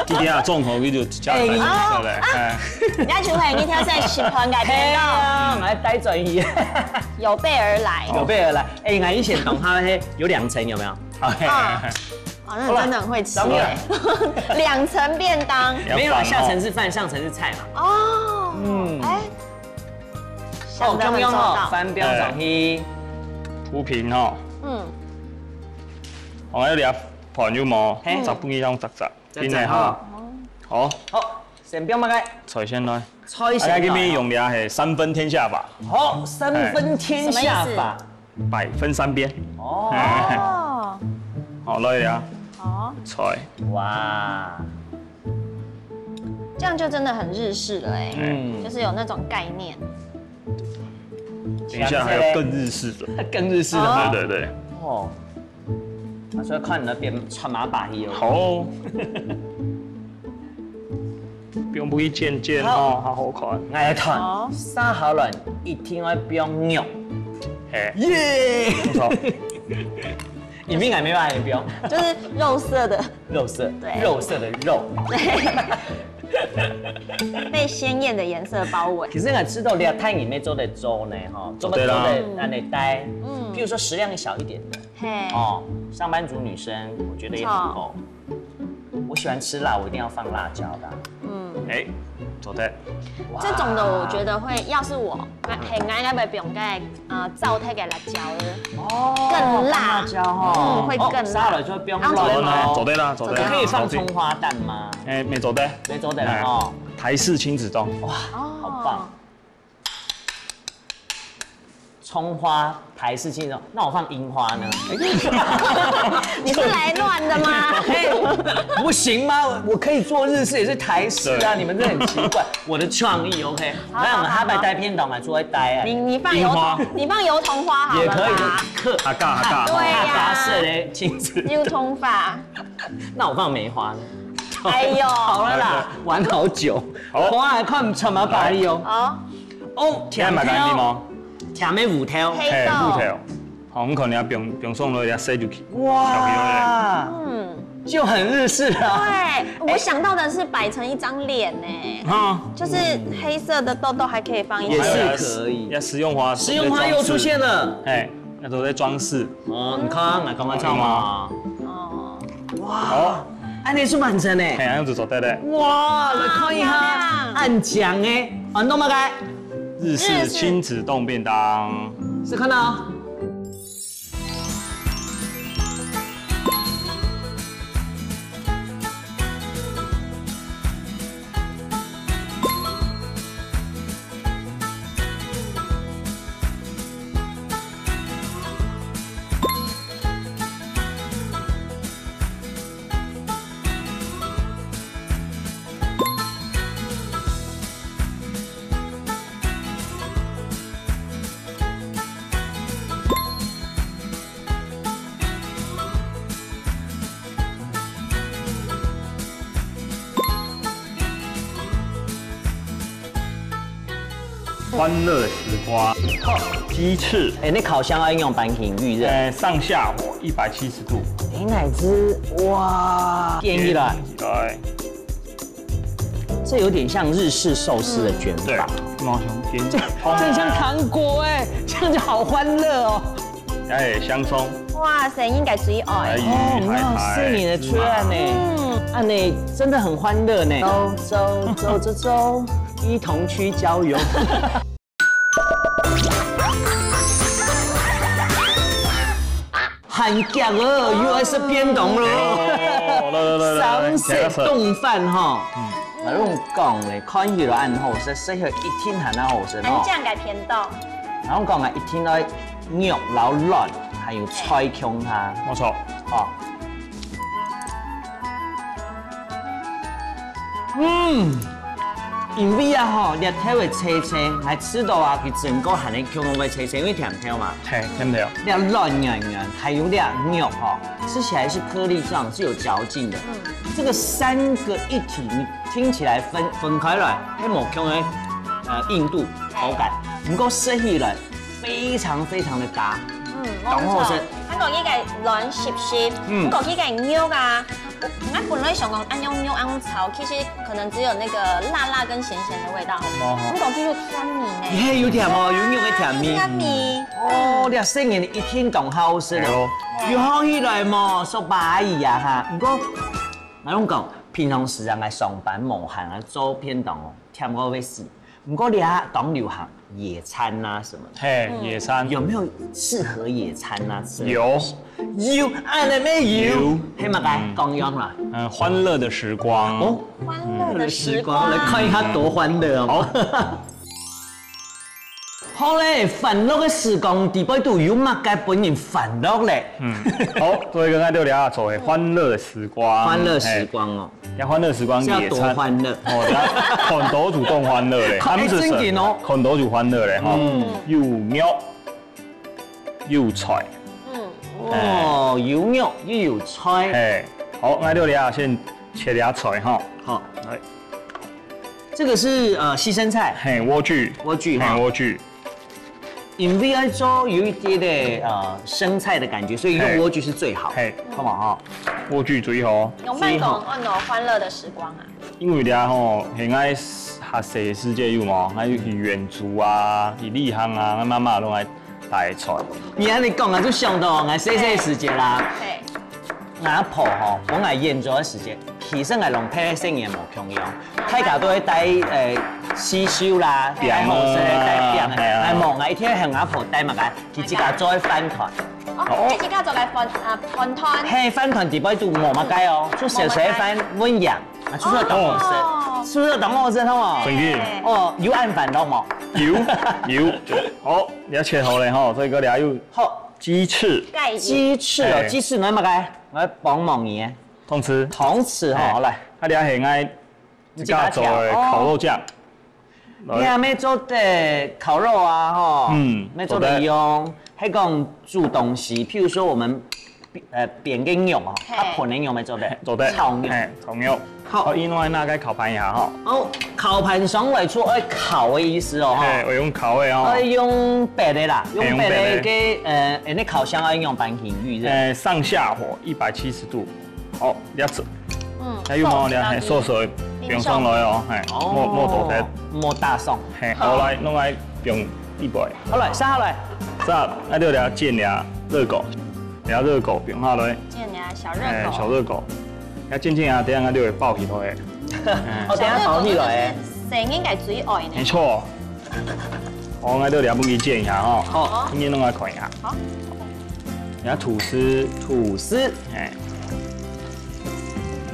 今天啊，重口味就加來，哎，對不對？哎。你愛出來，你挑選喜歡个便當。哎呀，我還帶轉去。有備而來。有備而來。哎，𠊎以前當下嘿，有兩層，有沒有？哎。啊。 哦，那真的很會吃耶。當然。兩層便當。沒有啊，下層是飯，上層是菜嘛。哦，嗯。哎，哦，想得很周到。剛剛哦，飯放上去。哎。鋪平哦。嗯。哦，還有兩盤有無？嘿。十分鐘用十隻，十隻哈。好。好，先放麼个？菜先來。菜先來。啊，今天用的係三分天下法。好，三分天下法。什麼意思？ 百分三邊。哦。哦。好，來呀。好。菜。哇。這樣就真的很日式了哎，嗯。就是有那種概念。等一下還有更日式的。更日式的嗎？對對對。哦。啊，所以看你那邊穿馬把戲哦。好哦。 放分佢煎煎吼，好。好好看。𠊎來看，好。沙河卵一定愛放肉。嘿。耶！沒錯。因為𠊎沒辦法放。就是肉色的。肉色，對。肉色的肉。對。被鮮豔的顏色包圍。可是𠊎知道你太你妹做得做呢，哈，做得做得啦。做得那裡帶。嗯。譬如說食量小一點的，嘿。哦，上班族女生，我覺得也很夠。沒錯。 我喜歡吃辣，我一定要放辣椒的啊。嗯。哎，做得。哇。這種的我覺得會，要是我，那，嗯。嘿，𠊎應該會放該，呃，燥忒个辣椒的，哦，更辣。放辣椒哦。嗯，會更辣。哦，沙律就不用放了哦。做得啦，做得啦。可以放蔥花蛋嗎？哎，沒做得。沒做得了哦。哎，台式親子丼。哇，哦。好棒。 蔥花台式親子，那我放櫻花呢？你是來亂的嗎？哎，不行嗎？我可以做日式也是台式啊，對。你們這很奇怪。我的創意，OK。好，那我們好，好，下擺帶便當來做一帶啊。你，你放油桐，櫻花。你放油桐花好了啦。也可以，客，客家，客家，對呀。客家式的親子。油桐花。那我放梅花呢？哎呦，好了啦，玩好久，好，看来看毋出麼个哦。好，哦，甜豆，你愛買个地方？甜个芋头，黑豆，嘿，芋头。好，我们可能要不用不用送了，要塞进去。哇，嗯，就很日式了。对，我想到的是摆成一张脸呢，哈，就是黑色的豆豆还可以放一些，也是可以。要食用花，食用花又出现了，哎，那都在装饰。哦，你看，来看看这样嘛。哦，哇，好，哎，你是完成呢。哎，样子做对的。哇，来看一下，暗讲哎，啊，弄么个？日式亲子冻便当。是看到。欢乐时光，鸡翅，哎，你烤箱要用半径预热，哎，上下火一百七十度，哎，哪只？哇，煎起来，煎起来。这有点像日式寿司的卷法，对，毛熊煎，这很像糖果哎，这样就好欢乐哦。哎，香葱，哇塞，应该最爱。哎，哦，那是你的出来呢，嗯，啊，你真的很欢乐呢。走走走走走，一同去郊游。很强哦，又要是变动了。来来来来来，三色冻饭哈，嗯，我用讲嘞，看起来很好食，食起来一定很好食哦。很强个变动。然后讲啊，一定要肉、老卵，还有菜香哈。没错。哦。 嗯，因为啊吼，日头个青青，还吃到啊，佢整个还能共同个青青，因为甜甜嘛。嘿，甜甜。那卵圆圆，还有那肉吼，吃起来是颗粒状，是有嚼劲的。嗯，这个三个一体，你听起来分分开来，还没共个呃硬度口感，不过吃起来非常非常的搭，嗯，当好食。看到佢个卵濕濕，嗯，看到佢个肉啊。 我本来想讲，恁样肉恁样炒，其实可能只有那个辣辣跟咸咸的味道。哦，我感觉有甜味呢。嘿，有甜哦，有肉个甜味。甜味。哦，你个生意一听懂好食了。有好起来嘛，说白呀哈。不过，我讲，平常时啊，来上班无闲啊，做便当哦，甜个会死。 不过你啊，当流行野餐啊什么的，嘿，野餐有没有适合野餐啊之类的？有，有，按了没有？有，黑马该刚用了。嗯，欢乐的时光哦，欢乐的时光，来看一下多欢乐哦。好。好嘞，欢乐的时光，底背肚有么个分人欢乐嘞？嗯，好，做一个爱六聊啊，所谓欢乐的时光，欢乐时光哦。 要欢乐时光野餐，是要多欢乐。哦，等下看到就当欢乐嘞，哎，正经哦。看到就欢乐嘞哈。嗯，有肉，有菜，嗯，哦，有肉又有菜。哎，好，那六里啊，先切点菜哈。好，来，这个是呃西生菜，嘿，莴苣，莴苣哈，莴苣。 因为爱做有一点的呃生菜的感觉，所以用莴苣是最好，嘿，好不好？莴苣最好。用慢工按照欢乐的时光啊。因为咧吼，现在学生时节有无？还有去远足啊，去旅行啊，俺妈妈都爱带菜。你按你讲啊，就想到俺细细时节啦。嘿。 阿婆吼，本来演奏个时节，其实个龙配个声音无共样，大家都会带呃刺绣啦，带红色个带饼个，哎，无，𠊎一天喊阿婆带么个，佢自家做个饭团。哦，佢自家做个饭啊饭团。嘿，饭团底背都无么个哦，就小小个饭温养，啊，出色当好食，出色当好食，好无？真个。哦，有暗饭了无？有有，好，你要切好了哈，这个了又好。 鸡翅，鸡翅哦，鸡翅拿么个？我帮忙你。通吃，通吃哈，来，啊，你还很爱自家做的烤肉酱。你还没做的烤肉啊，哈，嗯，没做的用，还讲煮东西，譬如说我们呃，煸个肉哦，嘿。較脣个肉乜做得，做得。炒肉。嘿，炒肉。好。好，因為拿个烤盤一下吼。哦，烤盤上來就愛烤个意思哦，吼。嘿，我用烤个哦。愛用別个啦，用別个个，嘿，用別个。呃，那烤箱愛用半平预热。呃，上下火一百七十度。好，這樣子。嗯，還有嗎？這樣，嘿，收收，不用上來哦，嘿，哦。莫，莫多得。莫大送。嘿，好，來，弄來用一杯。好來，上好來。這，那就來煎這熱狗。 然後熱狗放下來，煎啊，小熱狗。哎，小熱狗，要煎煎啊，等一下就會爆起來。哦，等一下爆起來。細人仔最愛呢。沒錯。哦，那就兩分一煎一下哈。好。今天弄來看一下。好。然後吐司，吐司，哎，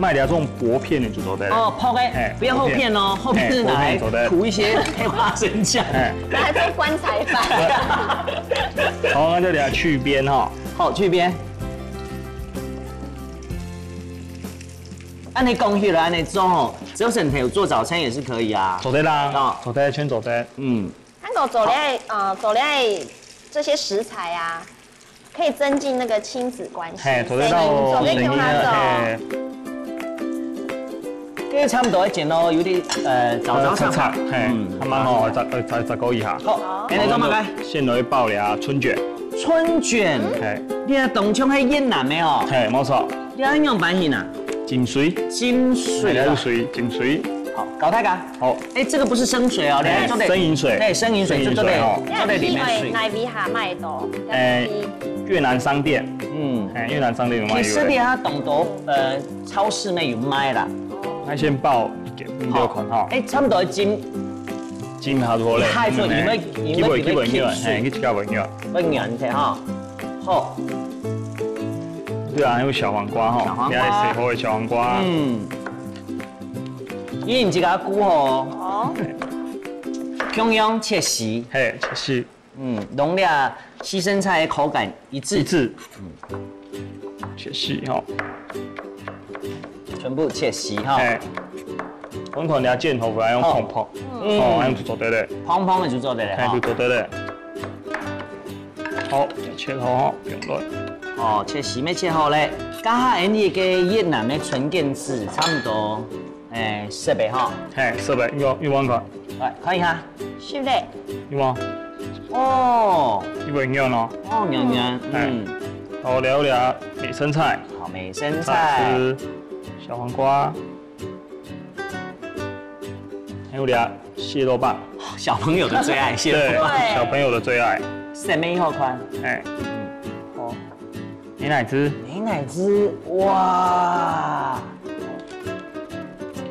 賣這種薄片的就做得了。哦，薄的，哎，不要厚片哦，薄片。厚片是拿來哎，薄片做得。涂一些黑花生醬。哎。拿來做棺材板。好，那就等下去邊哈。好，去邊。 恁樣講起來，恁樣做吼，只要省頭做早餐也是可以啊。做得啦，哦。做得，全做得。嗯。恁樣做了，呃，做了這些食材啊，可以增進那個親子關係。嘿，做得到做得共下做。嘿。這差不多一煎咯，有點，呃，早早上。呃，擦擦，嘿，嗯。還蠻好，再，再，再過一下。好，現在做麼个？先來包了春捲。春捲。嘿。你看，當像係越南个哦。嘿，沒錯。 你愛仰般形啊？浸水。浸水啊。哎，浸水，浸水。好，搞大家。好。哎，這個不是生水哦，哎，你看做得生飲水。哎，生飲水，生飲水哦。做得，做得裡面水。那裡下賣的哦。哎，越南商店。嗯。哎，越南商店有賣，其實你看當多，呃，超市內有賣啦。那先包一點，你給我看哈。哎，差不多浸。浸下好了。太錯，因為，嗯，因為，基本，基本因為，因為哎，去加本因為。不軟的哈。好。 對啊，還有小黃瓜吼，小黃瓜。你愛洗好个小黃瓜。嗯。你毋自家顧吼。哦。共樣切絲。嘿，切絲。嗯，同這西生菜个口感一致。一致。嗯。切絲吼。全部切絲哈。嘿。我看你煎好，不然用好。碰碰。嗯。哦，恁樣就做得了。碰碰个就做得了哈。嘿，就做得了。 好，切好吼，放落。哦，切絲乜切好咧。這下恁樣个越南个春捲子差不多，哎，熟个吼。嘿，熟个，有，有無看？來，看一下。熟咧。有無？哦。有無軟哦？哦，軟軟，哎。嗯。好，了了，美生菜。好，美生菜。再來是小黃瓜。 還有這蟹肉棒。小朋友的最愛，蟹肉棒。對，對。小朋友的最愛。什麼好看？哎，哦，美乃滋。美乃滋，哇！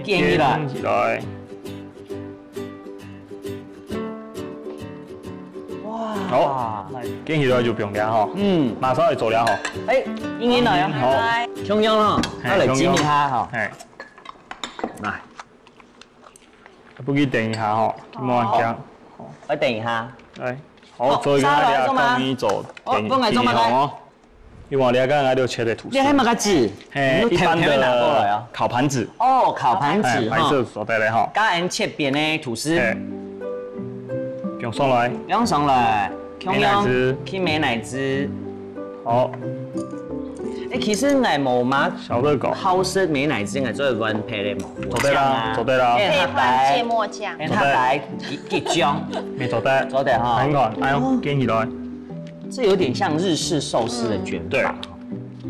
捲起來。捲起來。哇！好，捲起來就放這吼。嗯。馬上愛做了吼。哎，英英來啊。好。共樣吼，嘿，愛來煎一下吼。共樣。嘿。 來。不過等一下吼，好。莫緊張。好，等一下。來，好，好，做一個那個，上來做嗎？幫你做，哦，幫你做嗎？等一下哦。因為你剛剛就切的吐司。你還麼个紙？嘿，你都一般的挑挑拿過來啊。烤盤子。哦，烤盤子，哎，白色哈。所帶來哈。加俺切片的吐司。嘿。放上來。放上來。 共樣，美乃滋。去美乃滋。好。哎，其實𠊎無嘛，小熱狗。好食美乃滋，𠊎做得亂配个嘛。做得啦，像啊。做得啦。哎，配換芥末醬。哎，它白一，一醬。沒做得。做得哈。你看，哎呦，哦。捲起來。這有點像日式壽司的捲法。嗯。對。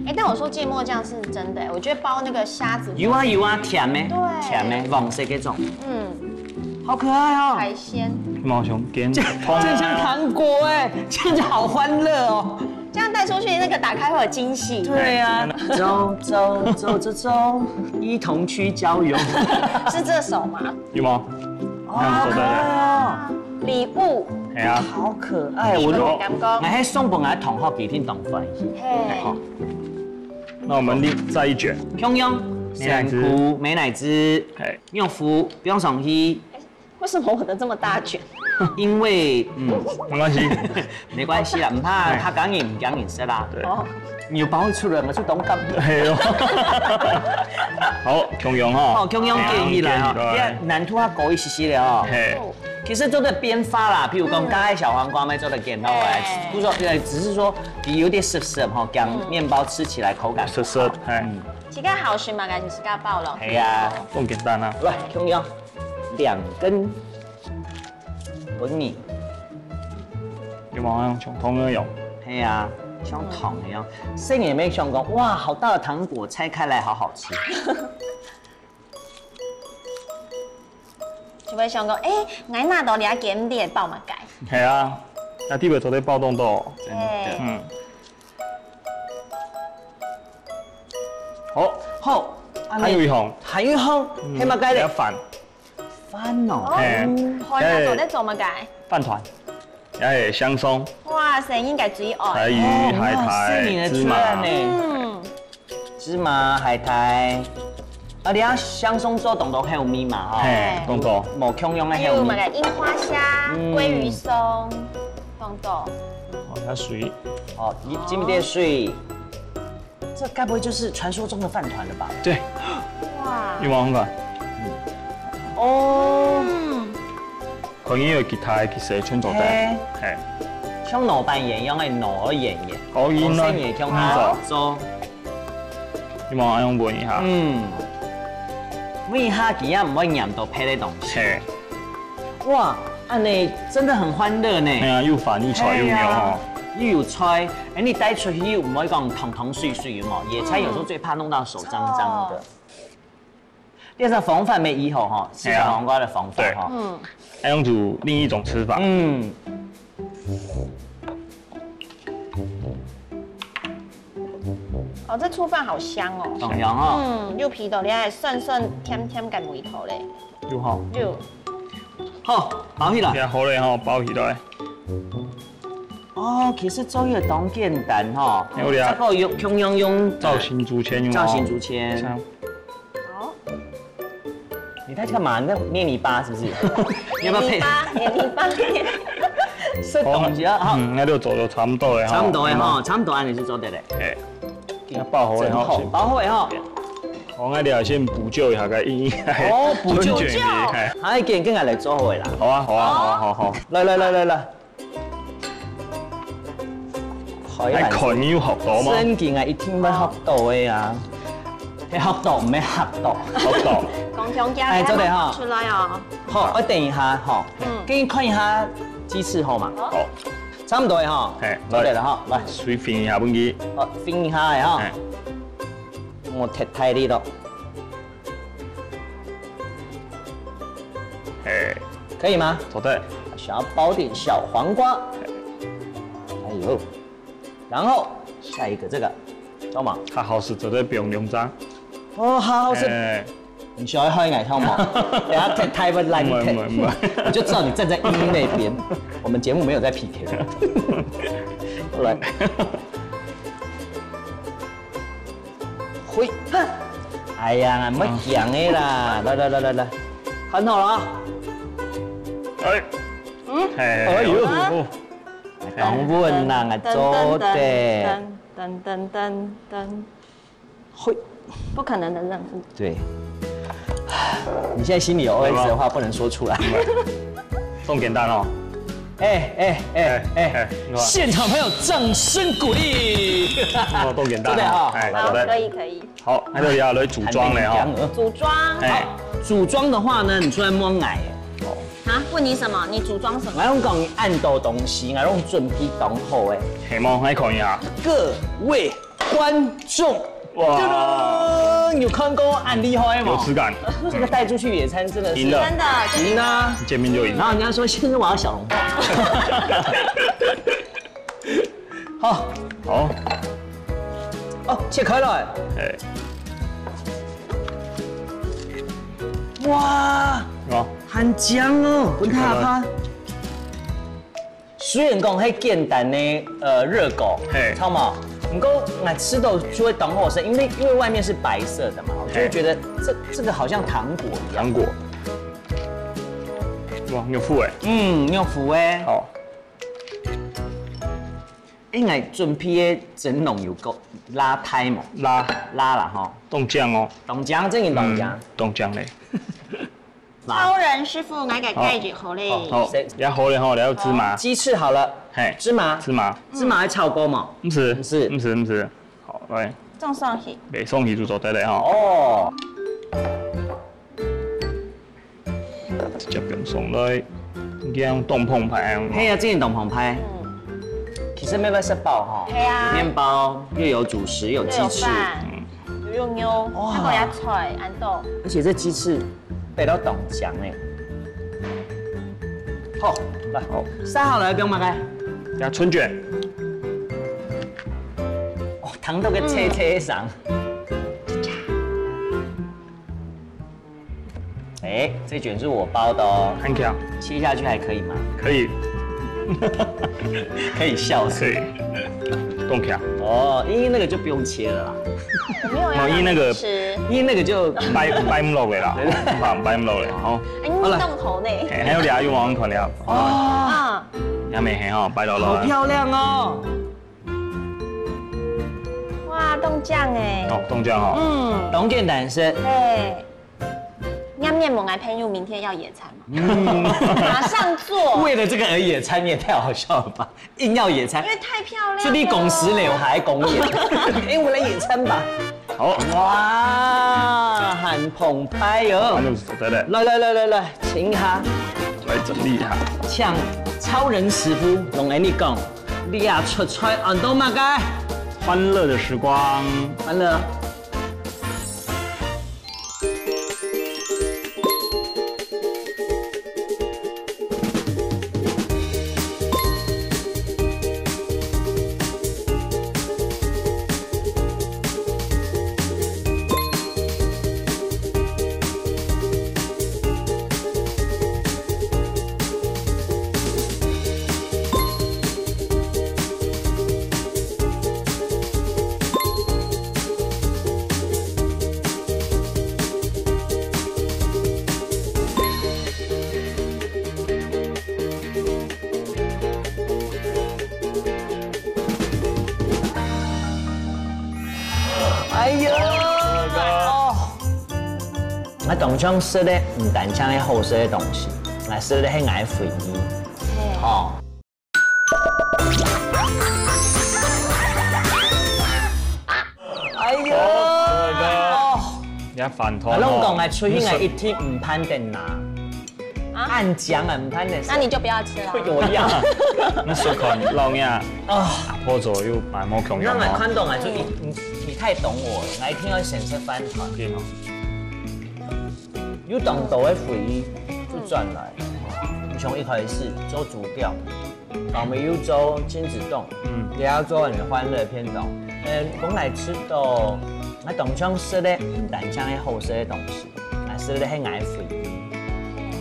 哎，但我說芥末醬是真的，我覺得包那個蝦子。有啊有啊，甜的，對。甜的，黃色那種。嗯。好可愛哦。海鮮。毛熊跟這，這像糖果哎，這樣子好歡樂哦。這樣帶出去，那個打開會有驚喜。對啊，走走走走走，一同去郊遊。是這首嗎？有嗎？哦，好可愛哦。禮物。哎呀，好可愛，我都，禮物感覺。哎，還送分𠊎同學，佢一定當歡喜。嘿。好。 那我們另，再一捲。共樣，美乃滋。先苦美乃滋，嘿。用福放上去。為什麼我的這麼大捲？因為，嗯，沒關係。沒關係啦，毋怕，哎。客家人毋驚人食啦。對。哦。你有包出來嘛，就當感動。哎呦。好，共樣哈。好，共樣捲起來哈。哎，捲起來。你看難度較高一些些了哦。嘿。哦。其實做得變化啦，譬如講，嗯。加一小黃瓜，乜做得變化來。哎。不過，呃，只是說，有點澀澀吼，這樣麵包吃起來口感不好。澀澀，哎。嗯。自家好食嘛，就自家包咯。係啊。當簡單啊。來，共樣，兩根分你。有無像糖个樣？係啊，像糖一樣。細人仔想講，哇，好大的糖果，拆開來好好吃。 就會想講，欸，𠊎拿到這間店包麼个？係啊，這地位做得包當多。真的。嗯。好，好，還有一項。還有一項，嗯，係麼个咧？這飯。飯哦。哦，嘿。飯啊，做得做麼个？飯糰。 也係香鬆。哇，細人仔最愛。柴魚、哦，海苔、哇，細人仔最愛呢。芝麻。嗯。芝麻、海苔。啊，你看香鬆做當多香味嘛，吼。嘿，當多。無共樣个香味。有麼个櫻花蝦、嗯。鮭魚鬆，當多。哦，那水。哦，你這邊水。 這該不會就是傳說中的飯糰了吧？對。哇。有無看過？哦。嗯。可能有其他的其實全做得。嘿。嘿。像老闆一樣的老而演員。哦，有呢。老師也用它做。嗯。有無？愛用聞一下。嗯。聞一下，佢也毋會黏到別个東西。嘿。 哇，恁呢真的很歡樂呢。係啊，又飯又菜又肉吼。係啊，又有菜，欸，你帶出去又毋會講湯湯水水，有無？野餐有時候最怕弄到手髒髒的。嗯。這是防範的以後吼，吃小黃瓜的防範吼。對。嗯。愛用煮另一種吃法。嗯。 哦，這醋飯好香哦。當香哦。嗯，又鼻到你還酸酸甜甜个味道咧。有吼。有。好，包起來。呀，好咧吼，包起來。哦，其實做也當簡單吼。有咧啊。這個用，共樣用，造型竹籤有無？造型竹籤。像 好。你在幹嘛？你在捏泥巴是不是？你要不要配？捏泥巴，捏泥巴。這東西啊，哈。嗯，該就做到差不多了哈。差不多了哈，差不多恁呢就做得了。哎，要包好了哈，真好，先包好了哈。我愛了先補救一下，該硬硬。哦，補救。春捲皮，哎。好，一件跟俺來做好了啦。好啊，好啊，好啊，好，好。來，來，來，來，來。 哎，看你有學到嗎？正經啊，一定會學到的啊。係學到，毋係學到。學到。講中間，哎，做得哈。出來哦。好，我等一下哈。嗯。給你看一下雞翅好嗎？好。差不多的哈。嘿，做得了哈，來。水分一下，分佢。好，分一下的哈。嘿。莫忒大力咯。 哎，可以嗎？做得。想要包點小黃瓜。哎呦，然後下一個這個，知道嗎？較好食做得放兩隻。哦，好好食。哎。你小孩好應該看嗎？等下太太會爛，毋會，毋會，毋會。我就知道你站在英英那邊。我們節目沒有在P K的。來。 嘿，哎呀，毋好驚个啦，來來來來來，看好了啊。哎，嗯，哎呦，哦，當穩啦，𠊎做得。噔噔噔噔噔噔，嘿，不可能的任務。對，你現在心裡有O S的話，不能說出來。 送簡單哦。哎哎哎哎，哎，哎，你看。現場朋友掌聲鼓勵。哦，送簡單哦。做得哈，哎，好，做得。可以可以。好，該就要來組裝了哈。組裝，哎。好，組裝的話呢，你出來摸矮。啊？問你什麼？你組裝什麼？𠊎用講你恁多東西，𠊎用準備當好誒。係無？還可以啊。各位 觀眾，哇！噔噔，有看過恁厲害嗎？有質感。這個帶出去野餐真的是贏了。真的，真的。贏啊！見面就贏。然後人家說：「先生，我要小籠包。」好。好。哦，切開了。哎。哇！哦。很香哦，聞它哈。 雖然講係簡單的，呃，熱狗，嘿。知道嗎？毋過𠊎食到就會當好食，因為，因為外面是白色的嘛，我就會覺得這，這個好像糖果一樣。糖果。哇，有麩欸。嗯，有麩欸。好。欸，𠊎準備的蒸籠有夠辣忒無？辣。辣啦吼。當靚哦。當靚，正經當靚。嗯，當靚咧。超人師傅，𠊎个雞翼好咧。好，好，也好咧吼，了有芝麻。雞翅好了，嘿，芝麻，芝麻，芝麻愛炒過嗎？毋使，毋使，毋使，毋使。好，來，放上去，放上去就做得了吼。哦，直接放上來，你看當澎湃。嘿啊，真个當澎湃。其實慢慢食飽吼，係啊，麵包又有主食，又有雞翅，又有飯，嗯，又有肉，哇，還有野菜，恁多。而且這雞翅 擺到當香呢。好，來，好，晒好了，放麼个？加春捲。哦，糖都个脆脆上。哎，這捲是我包的哦。很強。切下去還可以嗎？可以。可以笑死。可以。當強。哦，因為那個就不用切了啦。我沒有要讓你吃。因為那個就掰，掰毋落个啦，對，對。掰，掰毋落个，吼。哎，你動頭呢？嘿，還有倈又往看了。哦，啊，也沒黑吼，拜託了。好漂亮哦。哇，當靚哎。哦，當靚哦。嗯，當簡單食。對。你要面膜，來朋友明天要野餐嗎？嗯。馬上做。為了這個而野餐，你也太好笑了吧！ 硬要野餐。因為太漂亮了。是你公司樓下个公園。哎，我來野餐吧。好。哇，很澎湃哦。那就是做得了。來來來來來，請一下。來整理一下。像超人師傅，攏跟你講，你啊出菜安到麼个？歡樂的時光。歡樂。 哎喲，哦，𠊎當像食个毋單淨係好食个東西，𠊎食个係𠊎个回憶。嘿。哦。 哎喲，哦，也飯團哦。啊，攏講啊，出去啊，一定毋盼得拿，啊？恁靚啊，毋盼得食。那你就不要吃了。會有呀。你說看，老娘啊，阿婆做又買無共樣哦。那麼看懂啊，就你，你，你太懂我了，𠊎一定要先食飯團。對哦。有當多个回憶就轉來，你從一開始做豬腳， 後尾又做親子凍，嗯，也要做很歡樂的便當。嗯，講來食到，𠊎當像食个毋單淨係好食个東西，𠊎食个係𠊎个回憶。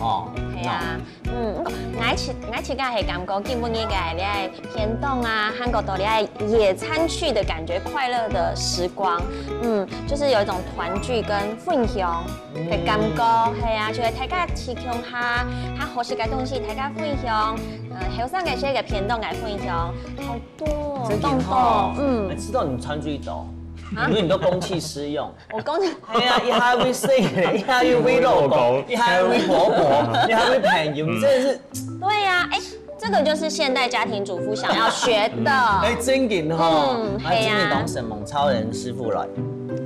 哦，係啊，嗯，𠊎自，𠊎自家係感覺今晡日个這个便當啊，還過到這个野餐去的感覺，快樂的時光，嗯，就是有一種團聚跟分享。 个感覺，係啊，就係大家齊共下，較好食个東西，大家分享，呃，後生个時个便當來分享，好多，真个吼，當多，嗯。哎，知道你穿最多，啊？因為你都公器私用。我公器，哎呀，一下會洗，一下又會老公，一下又會婆婆，一下會朋友，真的是。對呀，哎， 這個就是現代家庭主婦想要學的。哎，真个吼，嗯，啊，係啊。真个當承蒙超人師傅來。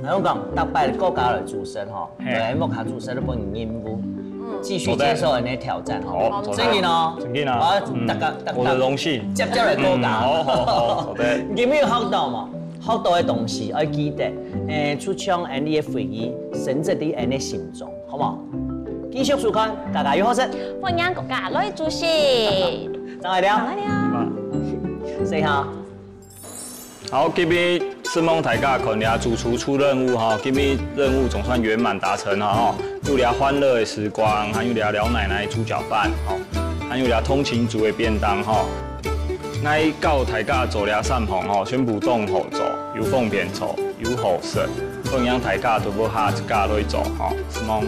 然後講，逐擺各家來煮食吼，嘿。來屋下煮食都分人任務，嗯。繼續接受人家挑戰吼。好，真个哦，真个啊。我要大家，嗯，大家，我的榮幸。接接來各家。嗯，好，好，好，好的。你有沒有學到嘛？學到个東西，要記得，誒，就像恁樣个回憶，深植在恁樣个心中。 好無？繼續收看，家家有好食。歡迎大家來煮食。正來尞。正來尞。Say hi。好，今日承蒙大家看這主廚出任務吼，今日任務總算圓滿達成吼，有這歡樂个時光，還有這廖奶奶豬腳飯吼，還有這通勤族个便當吼。𠊎教大家做這三項吼，全部當好做，又方便做，又好食。歡迎大家都無下一家來做吼，承蒙。